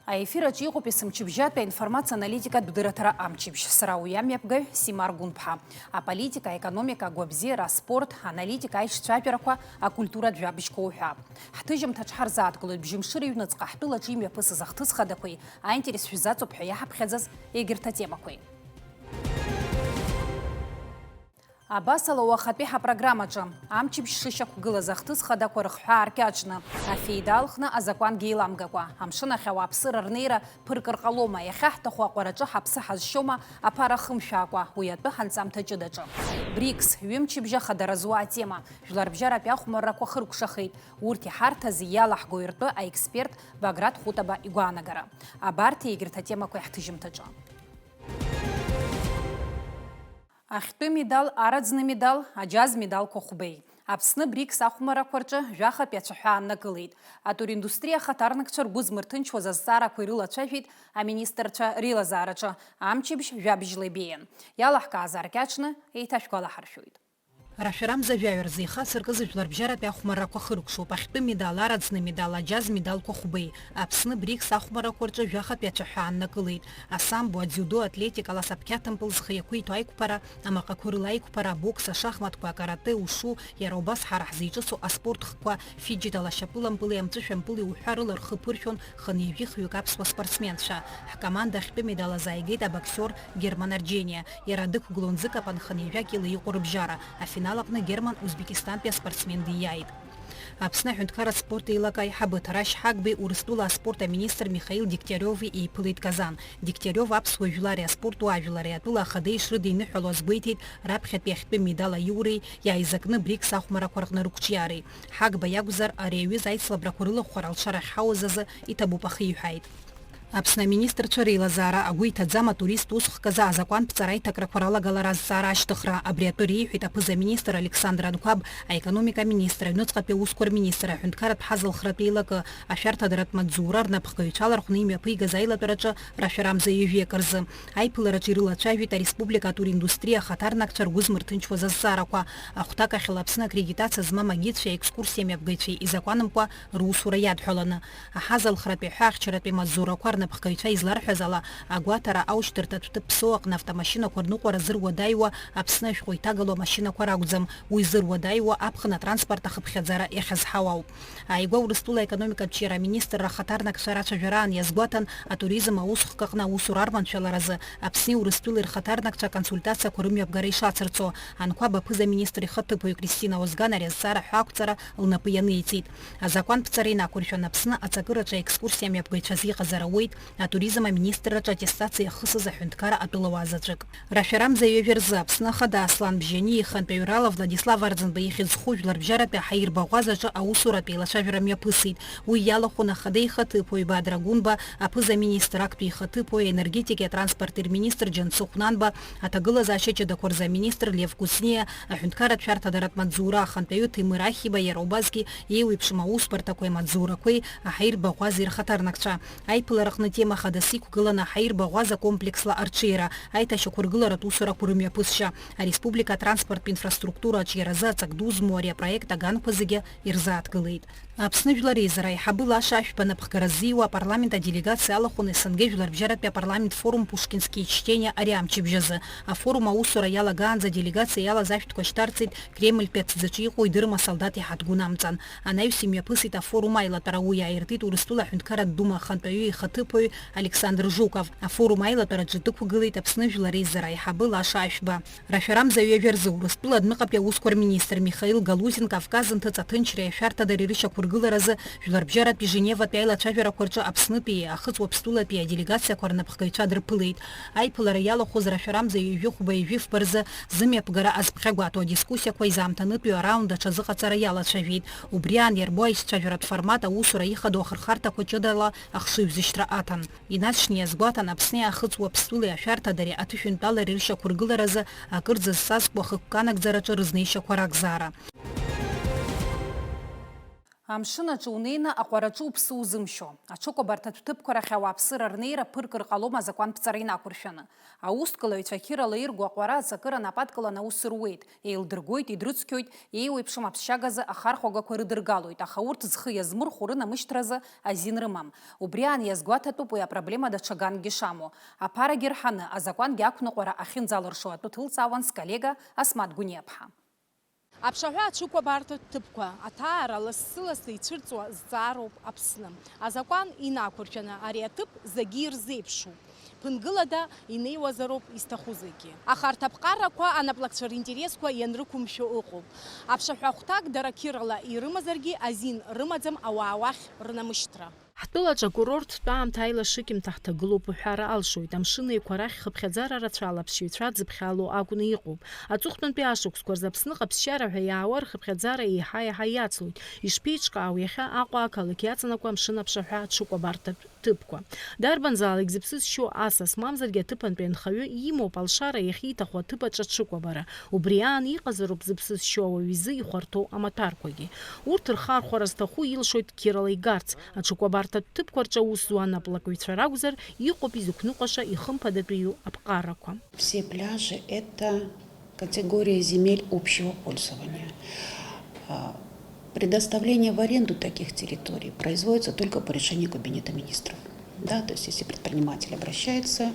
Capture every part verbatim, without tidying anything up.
Аефир аҿы иҟоуп есымчыбжьатәи аинформациа аналитикатә дырраҭара Амчыбжь. Сара уи амҩаԥгаҩ Симар Гәынԥҳа. Аполитика, аекономика, агәабзиара, аспорт, аналитика, аишьцәажәарақәа, акультуратә жәабжьқәа уҳәа. Ҳҭыжьымҭаҿ ҳарзааҭгылоит бжьымшыри ҩныҵҟа ҳтәылаҿы имҩаԥысыз ахҭыс хадақәеи аинтерес шәзаҵоуп ҳәа иаҳаԥхьаӡаз егьырҭ атемақәеи. Абасала, уахатәи ҳапрограммаҿы, амчыбжь шышьақәгылаз ахҭыс хадақәа рыхҳәаа ркьаҿны, афеида алхны азакәангьы еиламгакәа, амшын ахь ауааԥсыра рнеира ԥыркыр ҟалома, иахьаҳҭаху аҟәараҿы ҳаԥсы ҳазшьома, аԥара хымшәаакәа, уи атәы ҳанҵамҭа ҷыдаҿы. БРИКС, ҩымчыбжьа хадара зуа атема, жәларбжьаратәи ахәмаррақәа хыркәшахеит, урҭ иҳарҭаз иалаҳгои ртәы аексперт Баграт Хәытаба игәаанагара. Абарҭи егьырҭ атемақәеи ҳҭыжьымҭаҿы. Ахьтәы медал, араӡны медал, аџьаз медалқәа хәбеи. Аԥсны БРИКС ахәмарақәа рҿы жәахатәи ацәаҳәа ааннакылеит. Атуриндустриа ахаҭарнакцәа ргәы змырҭынчуаз азҵаарақәа ирылацәажәеит аминистрцәа реилазаараҿы, амчыбжь жәабжьла ибеиан. Иалаҳкааз аркьаҿны еиҭашәгәалаҳаршәоит. Рашәарамза жәаҩа рзы ихацыркыз жәларбжьаратәи ахәмаррақәа хыркәшоуп, ахьтәы медал, араӡны медал, аџьаз медалқәа хәбеи. Аԥсны БРИКС ахәмарақәа рҿы жәахатәи ацәаҳәа ааннакылеит. Асамбо, адзиудо, атлетикала асаԥқьаҭымпыл зхы иақәиҭу аиқәԥара, амаҟақәа рыла аиқәԥара, абокс, ашахматқәа, акарате, ушу, иара убас ҳара ҳзеиҿыцу аспорт хкқәа, фиџьитал ашьапылампыли амҵәышәампыли уҳәа рыла рхы ԥыршәон хынҩажәихҩык аԥсуа спортсменцәа. Ҳкоманда ахьтәы медал азааигеит абоксиор Герман Арџьениа. Иара дықәгылон зыкапан хынҩажәа кило иҟоу рыбжьара. Афинал аҟны Герман Узбекистантәи аспортсмен диааит. Аԥсны аҳәынҭқарратә спорт еилак аиҳабы Ҭарашь Ҳагбеи Урыстәыла аспорт аминистр Михаил Дегтиариови еиԥылеит Казан. Дегтиариов аԥсуа жәлари аспорт уаажәлари атәыла ахада ишрыдиныҳәало азгәеиҭеит раԥхьатәи ахьтәы медал аиуреи иааизакны БРИКС ахәмарақәа рҟны рықәҿиареи. Ҳагба иакәзар, ари аҩыза аицлабрақәа рылахәхара алшара ахьҳауаз азы иҭабуп ахиҳәааит. Аԥсны аминистрцәа реилазаара агәы иҭаӡам атурист усхк азы азакәантә ҵара аиҭакрақәа ралагалара азҵаара ашьҭыхра. Абри атәы реиҳәеит аԥыза-министр Александр Анқәаб, аекономика аминистр, аҩныҵҟатәи аусқәа рминистр, аҳәынҭқарратә ҳазалхратә еилакы, ашәарҭадаратә маҵзура рнапхгаҩцәа алархәны имҩаԥигаз аилатәараҿы рашәарамза ҩажәи акы рзы. Аиԥылараҿы ирылацәажәеит ареспублика атуриндустриа ахаҭарнакцәа ргәы змырҭынчуаз азҵаарақәа, ахәҭакахьала Аԥсны акредитациа змам агидцәеи аекскурсиа мҩаԥгаҩцәеи изакәанымкәа русура иадҳәаланы. Аҳазалхратәи аҳәаахьчаратәи маҵзурақәа рнапхгаҩцәа изларҳәаз ала, агәаҭара аушьҭырҭатә ҭыԥ Ԥсоу аҟны автомашьынақәа рныҟәара зыруадаҩуа Аԥсны ашәҟәы иҭагало амашьынақәа ракәӡам, уи зыруадаҩуа аԥхын атранспорт ахыԥхьаӡара иахьазҳау ауп. Ааигәа Урыстәыла аекономикатә ҿиара аминистрра ахаҭарнакцәа рацәажәараан иазгәаҭан, атуризм аусхк аҟны аусура арманшәаларазы Аԥсни Урыстәылеи рхаҭарнакцәа аконсультациақәа рымҩаԥгара ишацырҵо. Анқәаб аԥыза-министр ихаҭыԥуаҩ Кристина Озган ари азҵаара ҳәаақәҵара лнапы ианиҵеит. Азакәантә ҵара инақәыршәан, Аԥсны аҵакыраҿы аекскурсиа мҩаԥгаҩцәа азыҟазара ауеит, атуризм аминистрраҿы аттестациа иахысыз аҳәынҭқарра атәылауаа заҵәык. Рашәарамза ҩажәа рзы Аԥсны Ахада Аслан Бжьаниа ихантәаҩрала Владислав Арӡынба ихьӡ зху жәларбжьаратәи аҳаирбаӷәазаҿы аусуратә еилацәажәара мҩаԥысит. Уи иалахәын Ахада ихаҭыԥуаҩ Бадра Гәынба, аԥыза-министр актәи ихаҭыԥуаҩ, аенергетикеи атранспорти рминистр Џьансыхә Нанба, аҭагылазаашьа ҷыдақәа рзы аминистр Лев Кәыҵниа, аҳәынҭқарратә шәарҭадаратә маҵзура ахантәаҩы Ҭемыр Ахиба, иара убасгьы еиуеиԥшым аусбарҭақәеи амаҵзурақәеи аҳаирбаӷәазеи рхаҭарнакцәа. Аиԥылараҟны тема хадас иқәгылан аҳаирбаӷәаза комплексла арҽеира, аиҭашьақәыргыларатә усурақәа рымҩаԥысшьа, ареспублика атранспорттә инфраструктура аҿиаразы аҵак ду змоу ари апроект аганқәа зегьы ирзааҭгылеит. Аԥсны Жәлар Реизара аиҳабы Лаша Ашәба напхгара ззиуа апарламент аделегациа алахәын С Н Г Жәларбжьаратәи апарламент форум Пушкинские чтения ари амчыбжь азы. Афорум аусура иалагаанӡа аделегациа иалаз ашәҭқәа шьҭарҵеит Кремльтәи аҭӡаҿы иҟоу идырым асолдаҭ иҳаҭгәын амҵан. Анаҩс имҩаԥысит афорум аилатәара, уи иааиртит Урыстәыла аҳәынҭқарратә Дума ахантәаҩы ихаҭыԥуаҩ Александр Жуков. Афорум аилатәараҿы дықәгылеит Аԥсны Жәлар Реизара аиҳабы Лаша Ашәба. Рашәарамза ҩажәа рзы Урыстәыла адәныҟатәи аусқәа рминистр Михаил Галузин Кавказ нҭыҵ аҭынчреи ашәарҭадареи рышьақәыргыларазы Жәларбжьаратәи Женеватәи аилацәажәарақәа рҿы Аԥснытәи, Ахыҵ Уаԥстәылатәи аделегациақәа рнапхгаҩцәа дрыԥылеит. Аиԥылара иалахәыз рашәарамза ҩажәихәба ҩажәифба рзы зымҩаԥгара азԥхьагәаҭоу адискуссиақәа изаамҭанытәиу араунд аҽазыҟаҵара иалацәажәеит. Убри аан иарбоу аишьцәажәаратә формат аусура ихадоу ахырхарҭақәа ҷыдала ахшыҩзышьҭра аҭан. Инаҵшьны иазгәаҭан Аԥсни Ахыҵ Уаԥстәылеи ашәарҭадареи аҭышәынтәалареи рышьақәыргыларазы акырӡа зҵазкуа ахықәкы анагӡараҿы рызнеишьақәа ракәзаара. Амшын аҿы унеины аҟәараҿы уԥсы узымшьо. Аҽыкәабарҭатә ҭыԥқәа рахь ауааԥсыра рнеира ԥыркыр ҟалом азакәанԥҵара инақәыршәаны. Аусҭгылаҩцәа Қьыра Лаиргәа аҟәара аҵакыра нападкылан аус руеит, еилдыргоит, идрыцқьоит, еиуеиԥшым аԥсшьагазы ахархәагақәа рыдыргалоит, аха урҭ зхы иазмырхәо рынамышьҭразы азин рымам. Убри аан иазгәаҭатәуп уи апроблема даҽа гангьы шамоу. Аԥарагьы рҳаны, азакәангьы ақәныҟәара ахьынӡалыршо атәы ҭылҵаауан сколлега Асмаҭ Гәыниаԥҳа. Аԥшаҳәа аҽыкәабарҭатә ҭыԥқәа аҭаара лассы-лассы ицәырҵуа зҵаароуп Аԥсны. Азакәан инақәыршәаны ари аҭыԥ зегьы ирзеиԥшу. Ԥынгылада инеиуазароуп изҭаху зегьы. Аха арҭ аԥҟарақәа анаплакцәа ринтересқәа ианрықәымшәо ыҟоуп. Аԥшаҳәа хәҭак дара қьырала ирымазаргьы азин рымаӡам ауаа уахь рнамышьҭра. Ҳтәылаҿ акурорттә аамҭа аилашыкьымҭа ҳҭагылоуп уҳәар алшоит. Амшын Еиқәа рахь хыԥхьаӡара рацәала аԥсшьаҩцәа дзыԥхьало акәны иҟоуп. Аҵыхәтәантәи ашықәсқәа рзы Аԥсныҟа аԥсшьара ҳәа иаауа рхыԥхьаӡара еиҳа-еиҳа иацлоит. Ишԥеиҿкаау иахьа Аҟәа ақалақь иаҵанакуа амшын аԥшаҳәа аҽыкәабарҭатә ҭыԥқәа? Дарбанзаалак зыԥсы зшьо асас, мамзаргьы аҭыԥантәи анхаҩы имоуп алшара иахьиҭаху аҭыԥаҿ аҽыкәабара. Убри аан иҟазароуп зыԥсы зшьо ауаҩ изы ихәарҭоу амаҭәарқәагьы. Урҭ рхархәара зҭаху илшоит қьырала игарц. Аҽыкәабарҭатә ҭыԥқәа рҿы аус зуа анаплакҩцәа ракәзар, иҟоуп изықәныҟәаша ихымԥадатәиу аԥҟарақәа. Все пляжи — это категория земель общего пользования. А, предоставление в аренду таких территорий производится только по решению Кабинета министров. Да, то есть если предприниматель обращается,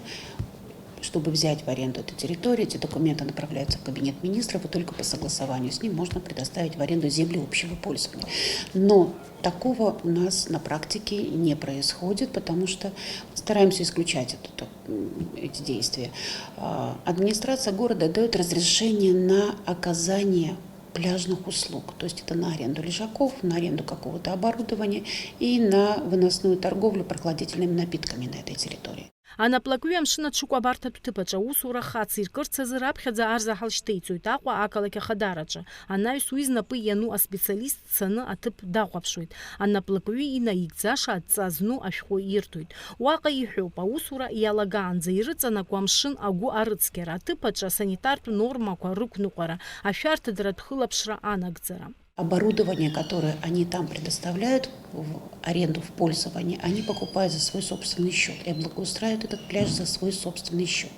чтобы взять в аренду эту территорию, эти документы направляются в Кабинет министров, и только по согласованию с ним можно предоставить в аренду земли общего пользования. Но такого у нас на практике не происходит, потому что стараемся исключать эту, м, эти действия. А, администрация города даёт разрешение на оказание пляжных услуг. То есть это на аренду лежаков, на аренду какого-то оборудования и на выносную торговлю прохладительными напитками на этой территории. Анаплакҩы амшын аҽыкәабарҭатә ҭыԥаҿ аусура хациркырц азы раԥхьаӡа арзаҳал шьҭеиҵоит Аҟәа ақалақь ахадараҿы. Анаҩс уи знапы иану аспециалист дцаны аҭыԥ дахәаԥшуеит. Анаплакҩы инаигӡаша адҵа зну ашәҟәы ирҭоит. Уаҟа иҳәоуп, аусура иалагаанӡа ирыҵанакуа амшын агәы арыцқьара, аҭыԥ аҿы асанитартә нормақәа рықәныҟәара, ашәарҭадратә хылаԥшра анагӡара. Оборудование, которое они там предоставляют в аренду, в пользование, они покупают за свой собственный счёт и облагоустраивают этот пляж за свой собственный счёт.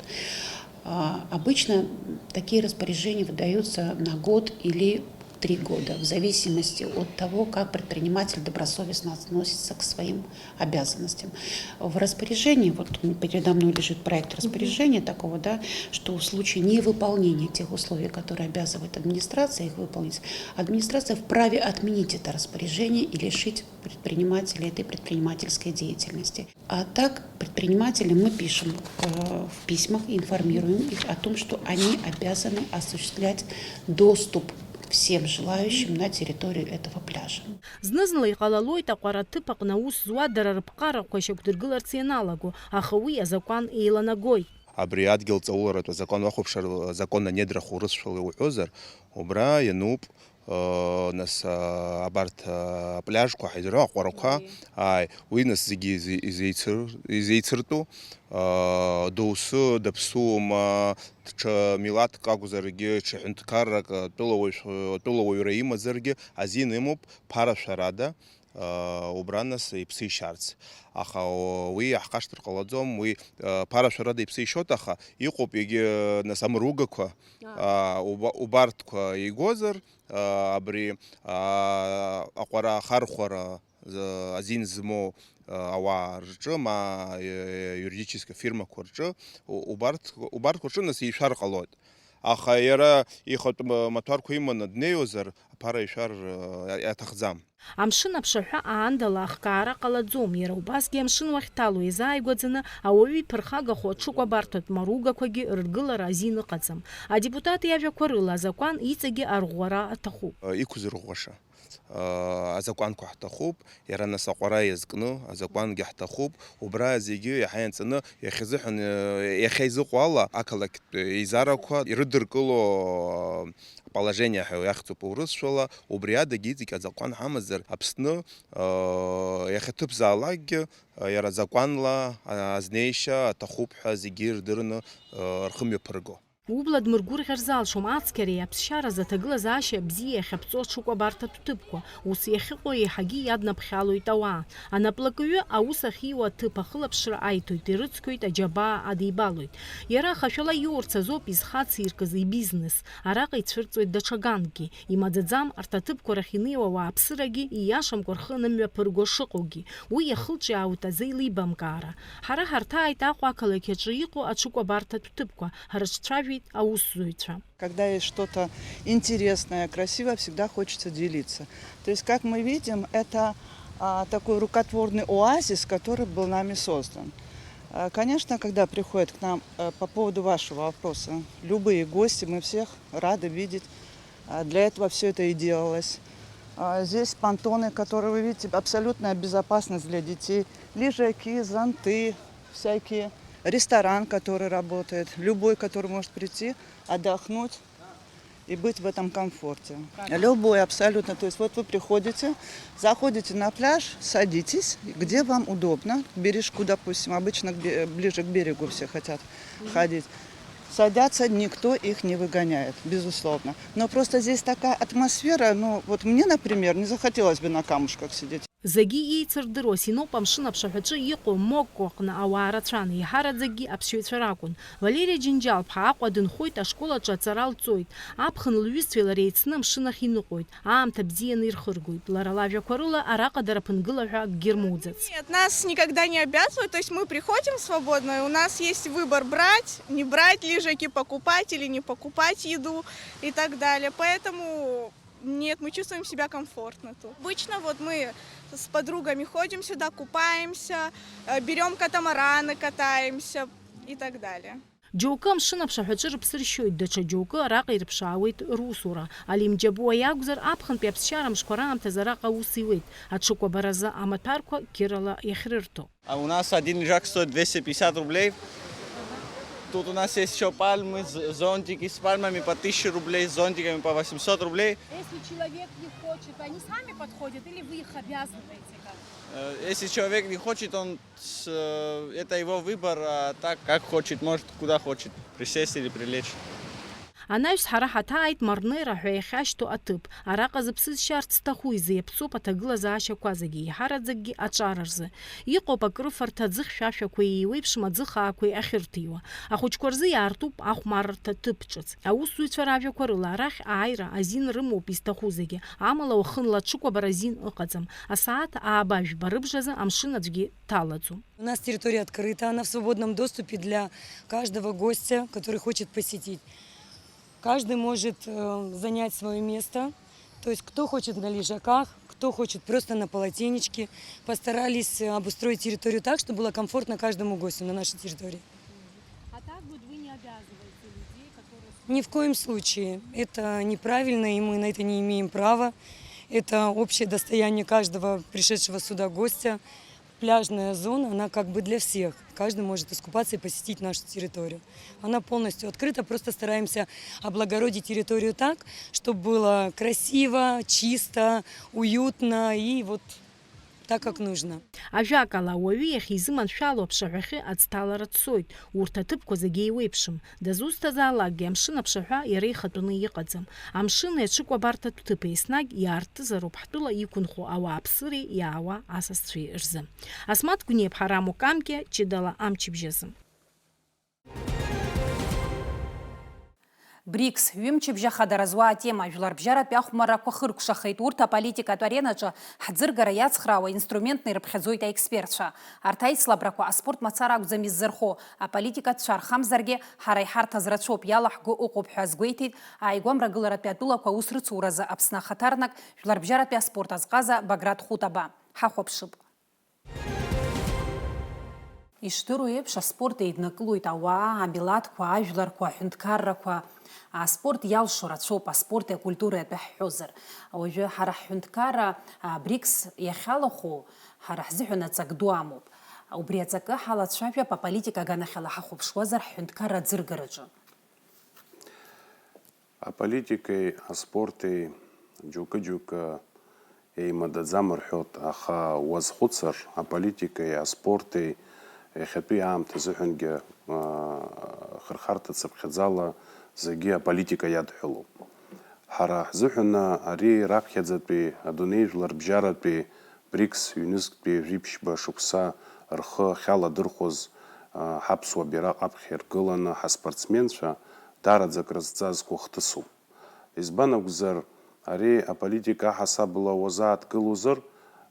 А, обычно такие распоряжения выдаются на год или три года, в зависимости от того, как предприниматель добросовестно относится к своим обязанностям. В распоряжении, вот передо мной лежит проект распоряжения такого, да, что в случае невыполнения тех условий, которые обязывает администрация их выполнить, администрация вправе отменить это распоряжение и лишить предпринимателя этой предпринимательской деятельности. А так предпринимателям мы пишем, э, в письмах, информируем их о том, что они обязаны осуществлять доступ всем желающим на территорию этого пляжа. Зны-зынла иҟалалоит аҟәара аҭыԥ аҟны аус зуа дара рыԥҟарақәа шьақәдыргыларц ианалаго, аха уи азакәан еиланагоит. Абри адгьыл ҵауларатә азакәан уахәаԥшыр, закон о недрах урысшәала иуҳәозар, убра иануп, э, нас, э, абарҭ, э, апляжқәа ҳаизырҳәо аҟәарақәа, ааи, уи нас зегьы изеи-, изеицыр-, изеицыртәу, э, доусы даԥсуома, ҽа милаҭк акәзаргьы, ҽа ҳәынҭқаррак, э, тәылауаҩ-, э, тәылауаҩра имазаргьы азин имоуп, ԥарашәарада, э, убра нас иԥсы ишьарц. Аха уи иаҳхашҭыр ҟалаӡом, уи, э, ԥарашәарада иԥсы ишьоит, аха иҟоуп егьи, э, нас амругақәа, аа, уба-, убарҭқәа игозар, э, абри, аа, аҟәара ахархәара, э, азин змоу, э, ауаа рҿы, ма, э, юридическа фирмақәа рҿы, у-, убарҭ-, убарҭқәа рҿы нас ишәар ҟалоит. Аха иара ихатә ма-, маҭәарқәа иманы днеиуазар, аԥара ишәар, э, аҭахӡам. Амшын аԥшаҳәа аандала ахкаара ҟалаӡом, иара убасгьы амшын уахьҭало иазааигәаӡаны ауаҩы иԥырхагахо аҽыкәабарҭатә маругақәагьы рыргылара азин ыҟаӡам. Адепутат иажәақәа рыла, азакәан иҵегьы арӷәӷәара аҭахуп. Иқәзырӷәӷәаша, э, азакәанқәа ҳҭахуп, иара нас аҟәара иазкны азакәангьы ҳҭахуп, убра зегьы иаҳа ианҵаны иахьазыҳәан, э, иахьа изыҟоу ала ақалақьтә еизарақәа ирыдыркыло положение ҳәа иахьӡуп урысшәала, убри адагьы иҵегь азакәан ҳамазар Аԥсны, э, иахьаҭыԥзаалакгьы, э, иара азакәанла, э, азнеишьа аҭахуп ҳәа зегьы ирдырны, э, рхы мҩаԥырго. Убла дмыргәырӷьар залшом ацқьареи аԥсшьаразы аҭагылазаашьа бзиа иахьаԥҵоу аҽыкәабарҭатә ҭыԥқәа, ус иахьыҟоу еиҳагьы иаднаԥхьалоит ауаа. Анаплакҩы аус ахьиуа аҭыԥ ахылаԥшра аиҭоит, ирыцқьоит, аџьабаа адибалоит. Иара ахашәала иоурц азоуп изхациркыз ибизнес. Араҟа ицәырҵуеит даҽа ганкгьы. Имаӡаӡам арҭ аҭыԥқәа рахь инеиуа ауааԥсырагьы ииашамкәа рхы анымҩаԥырго шыҟоугьы. Уи иахылҿиаауеит азеилибамкаара. Ҳара ҳарҭааит Аҟәа ақалақь аҿы иҟоу аҽыкәабарҭатә ҭыԥқәа, ҳрыҿцәажәеит аусзуҩцәа. Когда есть что-то интересное, красивое, всегда хочется делиться. То есть, как мы видим, это, а, такой рукотворный оазис, который был нами создан. А, конечно, когда приходят к нам, э, по поводу вашего вопроса, любые гости, мы всех рады видеть. А, для этого всё это и делалось. А, здесь понтоны, которые вы видите, абсолютная безопасность для детей. Лежаки, зонты, всякие. Ресторан, который работает. Любой, который может прийти, отдохнуть и быть в этом комфорте. Любой абсолютно. То есть вот вы приходите, заходите на пляж, садитесь, где вам удобно, к бережку, допустим, обычно к бе-, ближе к берегу все хотят ходить. Садятся, никто их не выгоняет, безусловно. Но просто здесь такая атмосфера, ну, вот мне, например, не захотелось бы на камушках сидеть. Зегьы еицырдыруа Синоп амшын аԥшаҳәаҿы иҟоу Мокко аҟны ауаа рацәан, еиҳараӡакгьы аԥсшьаҩцәа ракәын. Валери Џьынџьал-ԥҳа Аҟәа дынхоит, ашкол аҿы аҵара лҵоит. Аԥхын лҩызцәеи лареи еицны амшын ахь иныҟәоит, аамҭа бзианы ирхыргоит. Лара лажәақәа рыла, араҟа дара ԥынгыла ҳәа акгьы рмоуӡац. Нет, нас никогда не обязывают, то есть мы приходим свободно, и у нас есть выбор брать, не брать лежаки, покупать или не покупать еду и так далее. Поэтому нет, мы чувствуем себя комфортно тут. Обычно вот мы с подругами ходим сюда, купаемся, э, берём катамараны, катаемся и так далее. Џьоукы амшын аԥшаҳәаҿы рыԥсы ршьоит, даҽа џьоукы араҟа ирыԥшаауеит русура. Алим Џьабуа иакәзар, аԥхынтәи аԥсшьара мшқәа раамҭазы араҟа аус иуеит, аҽыкәабаразы амаҭәарқәа қьырала иахьрырҭо. А у нас один лежак стоит двести пятьдесят рублей. Тут у нас есть ещё пальмы, з-, зонтики с пальмами по тысяче рублей, с зонтиками по восемьсот рублей. Если человек не хочет, они сами подходят или вы их обязываете как-то? Э, если человек не хочет, он с-, э, это его выбор, а так, как хочет, может куда хочет присесть или прилечь. Анаҩс ҳара ҳаҭааит Марнера ҳәа иахьашьҭоу аҭыԥ. Араҟа зыԥсы зшьарц зҭаху изы иаԥсоуп аҭагылазаашьақәа зегьы, еиҳараӡакгьы аҿар рзы. Иҟоуп акрыфарҭа аӡыхьшәашәақәеи еиуеиԥшым аӡыхаақәеи ахьырҭиуа. Ахәыҷқәа рзы иаартуп ахәмаррҭа ҭыԥ ҿыц. Аусзуҩцәа ражәақәа рыла, арахь ааира азин рымоуп изҭаху зегьы, амала уахынла аҽыкәабара азин ыҟаӡам. Асааҭ ааба жәба рыбжазы амшын аӡәгьы дҭалаӡом. У нас территория открыта, она в свободном доступе для каждого гостя, который хочет посетить. Каждый может, э, занять своё место. То есть кто хочет на лежаках, кто хочет просто на полотенечке. Постарались, э, обустроить территорию так, чтобы было комфортно каждому гостю на нашей территории. А так вот вы не обязываете людей, которые... Ни в коем случае. Это неправильно, и мы на это не имеем права. Это общее достояние каждого пришедшего сюда гостя. Пляжная зона, она как бы для всех. Каждый может искупаться и посетить нашу территорию. Она полностью открыта, просто стараемся облагородить территорию так, чтобы было красиво, чисто, уютно и вот так, как нужно. Ажәакала, ауаҩы иахьизыманшәало аԥшаҳәахьы аӡҭалара дцоит, урҭ аҭыԥқәа зегьы еиуеиԥшым. Дызусҭазаалакгьы амшын аԥшаҳәа иара ихатәаны иҟаӡам. Амшыни аҽыкәабарҭатә ҭыԥи еснагь иаартызароуп ҳтәыла иқәынхо ауааԥсыреи иаауа асасцәеи рзы. Асмаҭ Гәниа-ԥҳа, Рамо Камкиа, ҷыдала амчыбжь азы. БРИКС, ҩымчыбжьа хадара зуа атема, жәларбжьаратәи ахәмаррақәа хыркәшахеит. Урҭ аполитикатә аренаҿы ҳӡыргара иацхраауа инструментны ирыԥхьаӡоит аекспертцәа. Арҭ аицлабрақәа аспорт мацара акәӡам иззырхо, аполитикатә цәа рхамзаргьы, ҳара иҳарҭаз рацәоуп, иалаҳго ыҟоуп ҳәа азгәеиҭеит ааигәа мрагыларатәи атәылақәа аус рыцуразы Аԥсны ахаҭарнак, жәларбжьаратәи аспорт азҟаза Баграт Хутаба. Ҳахәаԥшып. Ишдыру еиԥш, аспорт еиднакылоит ауаа, амилаҭқәа, ажәларқәа, аҳәынҭқаррақәа. Аспорт иалшо рацәоуп, аспорти акультуреи атәы ҳҳәозар. Уажәы ҳара ҳҳәынҭқарра, а, БРИКС иахьалахәу, ҳара ҳзыҳәан аҵак ду амоуп. Убри аҵакы ҳалацәажәап аполитика аганахьала ҳахәаԥшуазар ҳҳәынҭқарра аӡыргараҿы. Аполитикеи аспорти џьоукы-џьоукы еимадаӡам рҳәоит, аха уазхәыцыр, аполитикеи аспорти иахьатәи аамҭа азыҳәангьы, аа, Хырхарҭа цыԥхьаӡала зегьы аполитика иадҳәалоуп. Ҳара ҳзыҳәаны ари раԥхьаӡатәи адунеи жәларбжьаратәи БРИКС ҩнызқьтәи жәиԥшьба шықәса рхы ахьаладырхәыз, а, ҳаԥсуа бираҟ аԥхьа иргыланы ҳаспортсменцәа даараӡа акрызҵазкуа хҭысуп. Избан акәзар, ари аполитика аҳасабала уазааҭгылозар,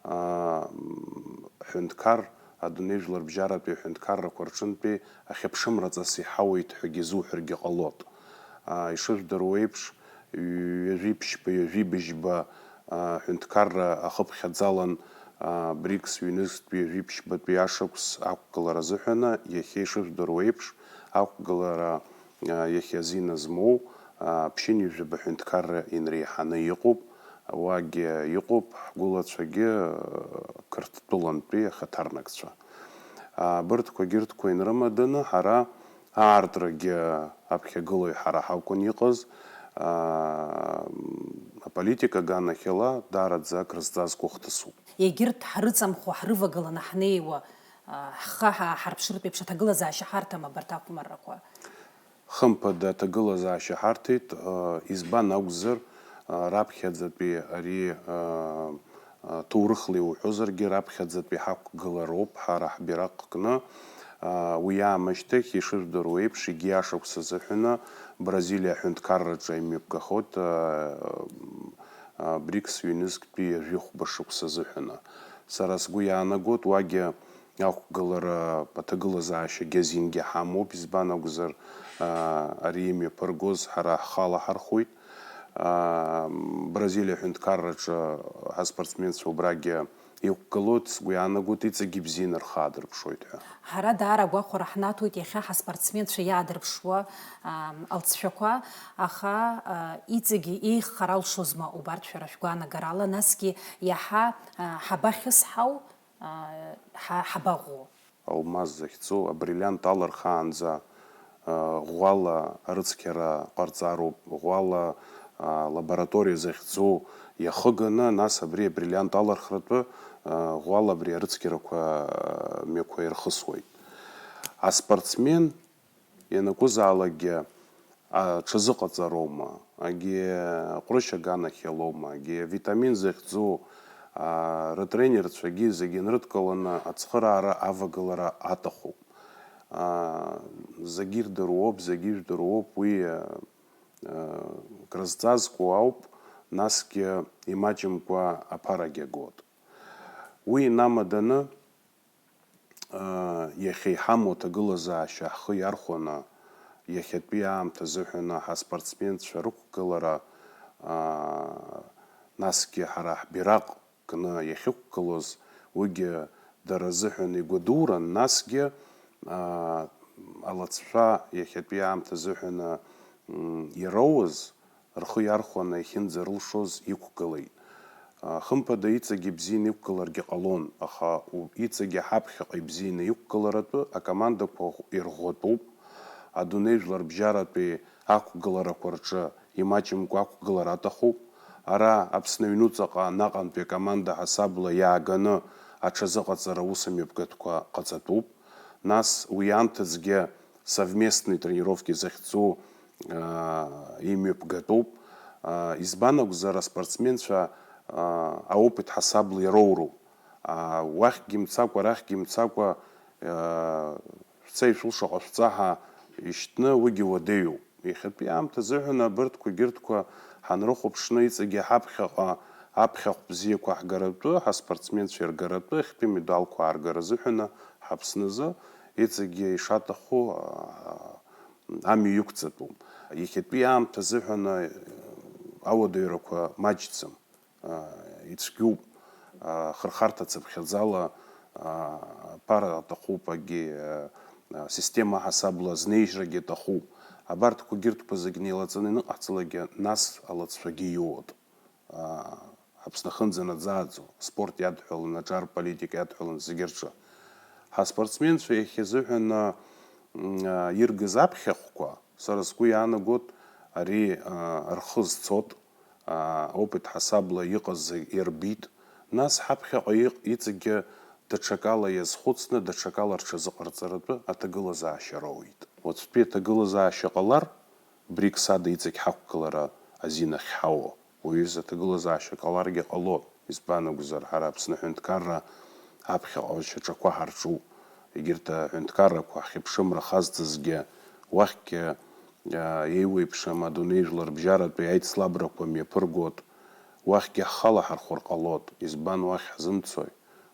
аа, м, ҳәынҭқар, адунеи жәларбжьаратәи аҳәынҭқаррақәа рҿынтәи ахьыԥшымра ҵас иҳауеит ҳәагьы изуҳәаргьы ҟалоит. Аа, ишыжәдыруа еиԥш, ҩажәи ԥшьба, ҩажәи быжьба, аа, ҳәынҭқарра ахыԥхьаӡалан, аа, БРИКС ҩнызқьтәи ҩажәи ԥшьбатәи ашықәс ақәгылара азыҳәаны, иахьа ишыжәдыруа еиԥш, ақәгылара иахьа азин змоу, ԥшьынҩажәаба ҳәынҭқарра инреиҳаны иҟоуп, уагьы иҟоуп ҳгәылацәагьы, Қырҭтәылантәи ахаҭарнакцәа. Абырҭқәагьы рҭқәа инрымаданы ҳара аартрагьы аԥхьагылои ҳара ҳакәын иҟаз, аполитика аганахьала даараӡа акрызҵазкуа хҭысуп. Егьырҭ ҳрыҵамхо, ҳрывагыланы ҳнеиуа, а, ҳхы ҳа-, ҳарԥшыртә еиԥш аҭагылазаашьа ҳарҭам абарҭ ахәмаррақәа? Хымԥада, аҭагылазаашьа ҳарҭеит, а, избан акәзар, а, раԥхьаӡатәи ари, а, а, ҭоурыхла иуҳәозаргьы, раԥхьаӡатәи ҳақәгылароуп ҳара ҳбираҟ кны, а, уи аамышьҭахь, ишыжәдыруа еиԥш, егьи ашықәс азыҳәаны Бразилиа аҳәынҭқарраҿы имҩаԥгахоит, а, а, БРИКС ҩнызқьтәи ҩажәихәба шықәса азыҳәаны. Сара сгәы иаанагоит, уагьы ақәгылара, аҭагылазаашьагьы азингьы ҳамоуп, избан акәзар, а, ари имҩаԥыргоз ҳара ҳхала ҳархәоит. А, Бразилиа аҳәынҭқарраҿы ҳаспортсменцәа убрагьы иқәгылоит, сгәы иаанагоит, иҵегь ибзианы рхы аадырԥшуеит ҳәа. Ҳара даара агәахәара ҳнаҭоит иахьа ҳаспортсменцәа иаадырԥшуа, ам, алҵшәақәа, аха, а, иҵегь еиӷьхар алшозма убарҭ шәара шәгәаанагарала, насгьы иаҳа, а, ҳабахьысҳау, а, ҳа-, ҳабаӷәӷәоу? Алмаз захьӡу абриллиант алырхаанӡа, а, ӷәӷәала арыцқьара ҟарҵароуп, ӷәӷәала, а, лабораториа захьӡу иахыганы, нас абри абриллиант алырхратәы, а, ӷәӷәала абри арыцқьарақәа, а, мҩақәа ирхысуеит. Аспортсмен ианакәызаалакгьы аҽазыҟаҵароума, агьи аҟәрышь аганахьалоума, агьи авитамин захьӡу, а, рытренерцәагьы зегьы нрыдкыланы ацхыраара авагылара аҭахуп. А, зегьы ирдыруоуп, зегьы ижәдыруоуп, уи, а, а, крызҵазкуа ауп, насгьы имаҷымкәа аԥарагьы агоит. Уи инамаданы, иахьа иҳамоу аҭагылазаашьа ҳхы иархәаны, иахьатәи аамҭа азыҳәаны ҳаспортсменцәа рықәгылара, насгьы ҳара ҳбираҟ кны иахьықәгылоз, уигьы дара рзыҳәан игәадуран, насгьы алацәа иахьатәи аамҭа азыҳәаны ироуз, рхы иархәаны иахьынӡарылшоз иқәгылеит. Хымԥада, иҵегь ибзианы иқәгыларгьы ҟалон, аха у-, иҵегьы ҳаԥхьаҟа ибзианы иқәгыларатәы акомандақәа ӷ-, ирӷәӷәатәуп. Адунеи жәларбжьаратәи ақәгыларақәа рҿы имаҷымкәа ақәгылара аҭахуп. Ара, Аԥсны аҩнуҵаҟа, наҟантәи акоманда ҳасабла иааганы аҽазыҟаҵара аусмҩаԥгатәқәа ҟаҵатәуп. Нас уи анҭыҵгьы совместный тренировки захьӡу, аа, имҩаԥгатәуп. Аа, избан акәзар, аспортсменцәа, аа, аопыт ҳасабла ироуроуп. Аа, уахьгьы мцакәа, арахьгьы мцакәа, аа, шәца ишәылшо ҟашәҵа ҳәа ишьҭны, уигьы уадаҩуп. Иахьатәи аамҭа азыҳәан абырҭқәа егьырҭқәа ҳанрыхәаԥшны, иҵегьы ҳаԥхьаҟа аԥхьахә бзиақәа ҳгаратәы, ҳаспортсменцәа иргаратәы, ахьтәы медалқәа ааргара азыҳәаны ҳаԥсназы иҵегьы ишаҭаху, аа, амҩа иқәҵатәуп. Иахьатәи аамҭа азыҳәан, аа, ауадаҩрақәа маҷӡам, аа, ицәгьоуп, аа, хырхарҭа цыԥхьаӡала, аа, аԥара аҭахуп, агьи, аа, система ҳасабла азнеижьрагьы аҭахуп. Абарҭқәа егьырҭқәа зегь неилаҵаны ианыҟаҳҵалакгьы, нас алыҵшәагьы иоуеит. Аԥсны ахьынӡанаӡааӡо, аспорт иадҳәалан, аҿар политика иадҳәалан, зегьы рҿы. Ҳаспортсменцәа иахьазыҳәан, м, а, иргаз аԥхьахәқәа, сара сгәы иаанагоит, ари, а, рхы зцот, а, опыт ҳасабла иҟаз зегь ирбит, нас ҳаԥхьаҟа иҟ-, иҵегьы даҽакала иазхәыцны, даҽакала рҽазыҟарҵаратәы аҭагылазаашьа роуеит. Уаҵәтәи аҭагылазаашьа ҟалар, БРИКС ада иҵегь ҳақәгылара азин ахьҳауа, уаҩыза аҭагылазаашьа ҟаларгьы ҟалоит, избан акәзар, ҳара Аԥсны аҳәынҭқарра аԥхьаҟа ашьаҿақәа ҳарҿуп, егьырҭ аҳәынҭқаррақәа ҳхьыԥшымра хазҵазгьы, уахьгьы, а, еиуеиԥшым адунеи жәларбжьаратәи аицлабрақәа мҩаԥыргоит, уахьгьы ҳхала ҳархәыр ҟалоит, избан уахь ҳзымцои?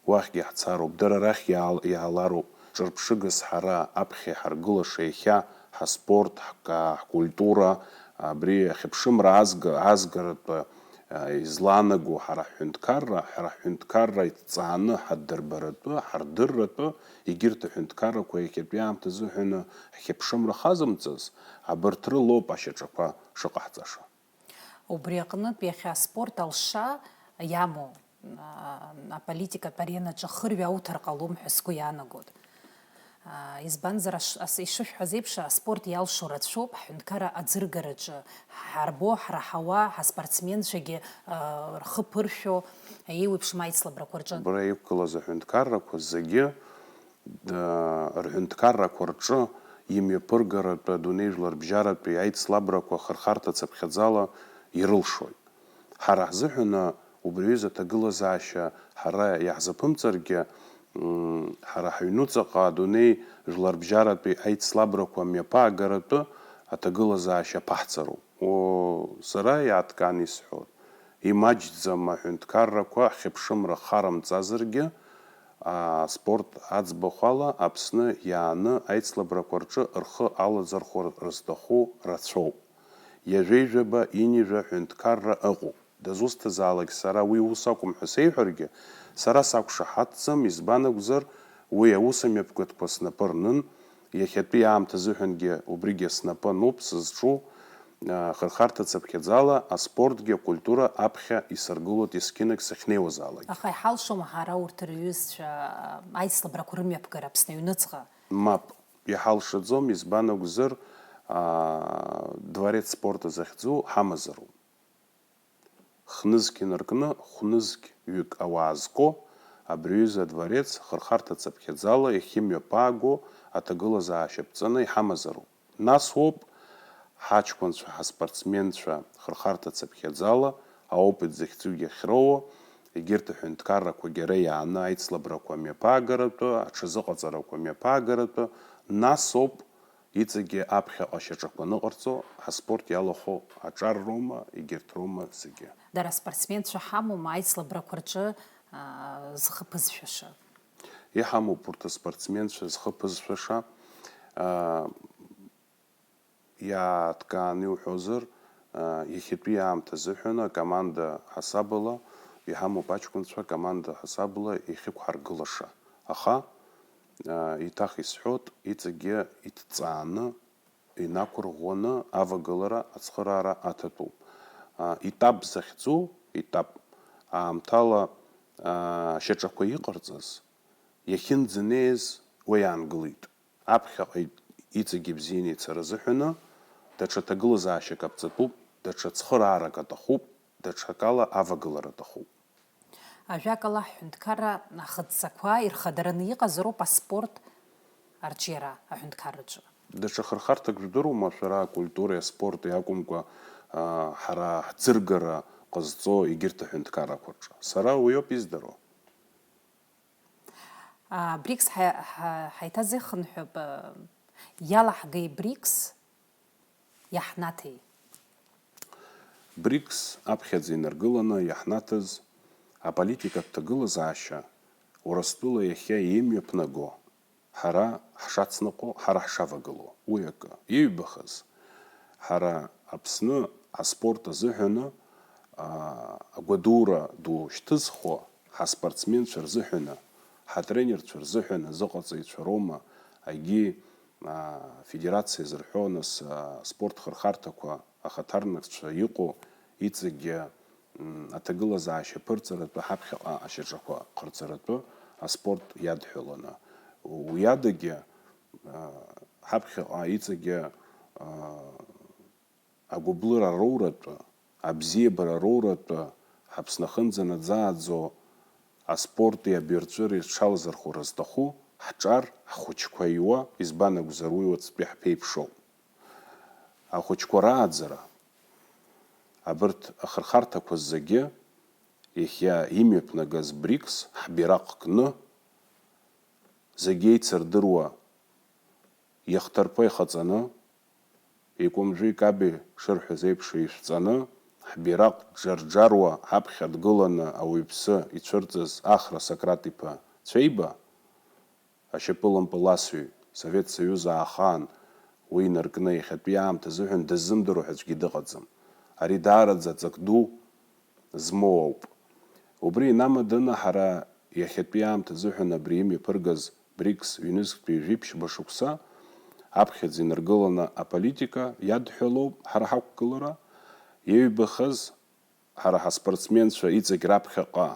Уахьгьы ҳцароуп, дара арахь иаал-, иаалароуп, ҿырԥшыгас ҳара аԥхьа иҳаргылаша иахьа ҳаспорт, ҳка-, ҳкультура, абри ахьыԥшымра азга-, азгаратәы, а, излаанаго ҳара ҳҳәынҭқарра, ҳара ҳҳәынҭқарра иҭҵааны ҳаддырбаратәы, ҳардырратәы, егьырҭ аҳәынҭқаррақәа иахьатәи аамҭа азыҳәаны ҳхьыԥшымра хазымҵаз, абарҭ рылоуп ашьаҿақәа шыҟаҳҵаша. Убри аҟнытә иахьа аспорт алша иамоу, а, аполитикатә аренаҿы ахырҩа ауҭар ҟалом ҳәа сгәы иаанагоит. А, избанзар, аш-, ас-, ишышәҳәаз еиԥш, аспорт иалшо рацәоуп, ҳҳәынҭқарра аӡыргараҿы ҳарбо, ҳраҳауа, ҳаспортсменцәагьы, а, рхы ԥыршәо, еиуеиԥшым аицлабрақәа рҿы. Убра иқәгылаз аҳәынҭқаррақәа зегьы, а, рҳәынҭқаррақәа рҿы имҩаԥыргаратәы адунеи жәларбжьаратәи аицлабрақәа хырхарҭа цыԥхьаӡала ирылшоит. Ҳара ҳзыҳәаны убри аҩыза аҭагылазаашьа ҳара иаҳзаԥымҵаргьы, м, ҳара ҳаҩнуҵаҟа адунеи жәларбжьаратәи аицлабрақәа мҩаԥаагаратәы аҭагылазаашьа ԥаҳҵароуп. О, сара иааҭган исҳәоит. Имаҷӡам аҳәынҭқаррақәа ҳхьыԥшымра харымҵазаргьы, аспорт аӡбахә ала Аԥсны иааны аицлабрақәа рҿы рхы алаӡархәыр рызҭаху рацәоуп. Ҩажәеи жәаба, ҩынҩажәа ҳәынҭқарра ыҟоуп. Дызусҭазаалак сара уи ус акәым ҳәа сеиҳәаргьы, сара сақәшаҳаҭӡам, избан акәзар, уи аусмҩаԥгатәқәа снапы рнын, иахьатәи аамҭазыҳәангьы убригьы снапы ануп сызҿу, а, хырхарҭа цыԥхьаӡала аспортгьы акультура аԥхьа исыргылоит есқьынагь сахьнеиуазаалак. Аха иҳалшома ҳара урҭ рҩызцәа, а, аицлабрақәа рымҩаԥгара Аԥсны аҩныҵҟа? Мап, иҳалшаӡом, избан акәзар, а, дворец спорта захьӡу ҳамазароуп. Хнызқь инаркны, хәнызқь ҩык ауаа зко, абри аҩыза адворец хырхарҭа цыԥхьаӡала иахьымҩаԥааго аҭагылазаашьа ԥҵаны иҳамазароуп. Нас уоуп ҳаҷкәынцәа, ҳаспортсменцәа хырхарҭа цыԥхьаӡала аопыт захьӡугьы ахьроуа, егьырҭ аҳәынҭқаррақәагьы ара иааны аицлабрақәа мҩаԥаагаратәы, аҽазыҟаҵарақәа мҩаԥаагаратәы, нас ауп иҵегьы аԥхьаҟа шьаҿақәа аныҟарҵо, ҳаспорт иалахәу аҿар роума, егьырҭ роума зегьы. Дара аспортсменцәа ҳамоума аицлабрақәа рҿы, аа, зхы ԥызшәаша? Иҳамоуп урҭ аспортсменцәа зхы ԥызшәаша. Аа, иааҭкааны иуҳәозар, аа, иахьатәи аамҭа азыҳәан акоманда ҳасабала иҳамоуп аҷкәынцәа, акоманда ҳасабала иахьықәҳаргылаша. Аха, аа, еиҭах исҳәот, иҵегьы иҭҵааны, инақәырӷәӷәаны авагылара, ацхыраара аҭатәуп. А, етап захьӡу, етап, аамҭала, а, шьаҿақәа иҟарҵаз, иахьынӡанеиз уа иаангылеит. Аԥхьаҟа иҵегь ибзианы ицара азыҳәаны, даҽа ҭагылазаашьак аԥҵатәуп, даҽа цхыраарак аҭахуп, даҽакала авагылара аҭахуп. Ажәакала, ҳҳәынҭқарра ахыдҵақәа ирхадараны иҟазароуп аспорт арҿиара аҳәынҭқарраҿы. Даҽа хырхарҭак жәдыруама шәара акультуреи аспорти акәымкәа, аа, ҳара ҳӡыргара ҟазҵо егьырҭ аҳәынҭқаррақәа рҿы? Сара уиоуп издыруа. А, БРИКС ҳа-, ҳа-, ҳаиҭазыхынҳәып, а, иалаҳгеи БРИКС, иаҳнаҭеи? БРИКС аԥхьаӡа инаргыланы иаҳнаҭыз аполитикатә ҭагылазаашьа Урыстәыла иахьа имҩаԥнаго, ҳара ҳшацныҟәо, ҳара ҳшавагылоу, уи акы. Иҩбахаз, ҳара Аԥсны аспорт азыҳәаны, аа, агәадура ду шьҭызхуа, ҳаспортсменцәа рзыҳәаны, ҳатренерцәа рзыҳәаны, азыҟаҵаҩцәа роума, егьи, аа, афедерациа зырҳәо, нас, аа, аспорт хырхарҭақәа ахаҭарнакцәа иҟоу иҵегьы, м, аҭагылазаашьа ԥырҵаратәы, ҳаԥхьаҟа ашьаҿақәа ҟарҵаратәы аспорт иадҳәаланы. Уи адагьы, аа, ҳаԥхьаҟа иҵегьы, аа, агәыблыра роуратәы, абзиабара роуратәы, ҳаԥсны ахынӡанаӡааӡо аспорти абаҩрҵәыреи зҽалазырхәра зҭаху, Ҳҿар, ҳхәыҷқәа иуа, избан акәзар, уи уаҵәтәи ҳԥеиԥшоуп. Ахәыҷқәа рааӡара, абырҭ ахырхарҭақәа зегьы, иахьа имҩаԥнагаз БРИКС ҳбираҟ кны, зегьы еицырдыруа иахҭарԥа ихаҵаны, икәымжәи икаби шырҳәаз еиԥш ишәҵаны, ҳбираҟ џарџаруа ҳаԥхьа дгыланы ауаҩԥсы ицәырҵыз Ахра Сократ-иԥа Цәеиба, ашьапылампыласҩы, Совет Союз аахаан уи инаркны иахьатәи аамҭа азыҳәан дыззымдыруа ҳәа аӡәгьы дыҟаӡам. Ари даараӡа ҵак ду змоу ауп. Убри инамаданы ҳара иахьатәи аамҭа азыҳәан абри имҩаԥыргаз БРИКС ҩнызқьтәи жәиԥшьба шықәса аԥхьаӡа инаргыланы аполитика иадҳәалоуп ҳара ҳақәгылара, иаҩбахаз ҳара ҳаспортсменцәа иҵегь раԥхьаҟа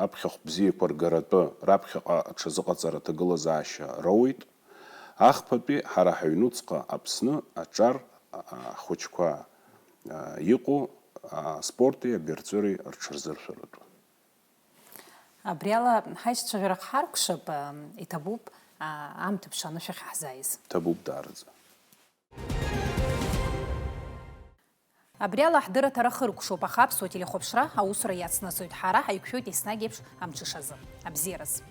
аԥхьахә бзиақәа ргаратәы, раԥхьаҟа аҽазыҟаҵара аҭагылазаашьа роуеит. Ахԥатәи ҳара ҳаҩнуҵҟа Аԥсны аҿар, а, ҳхәыҷқәа, а, иҟоу, а, аспорти абирҵәыреи рҽырзыршәаратәы. Абри ала ҳаишьцәажәара ҳаркәшап, а, иҭабуп, а, аамҭа ԥша анышә ахь ҳзааиз. Ҭабуп даараӡа. Абри ала ҳдырраҭара хыркәшоуп, аха Аԥсуа телехәаԥшра аусура иацнаҵоит, ҳара ҳаиқәшәоит еснагь еиԥш амҽышазы. Абзиараз!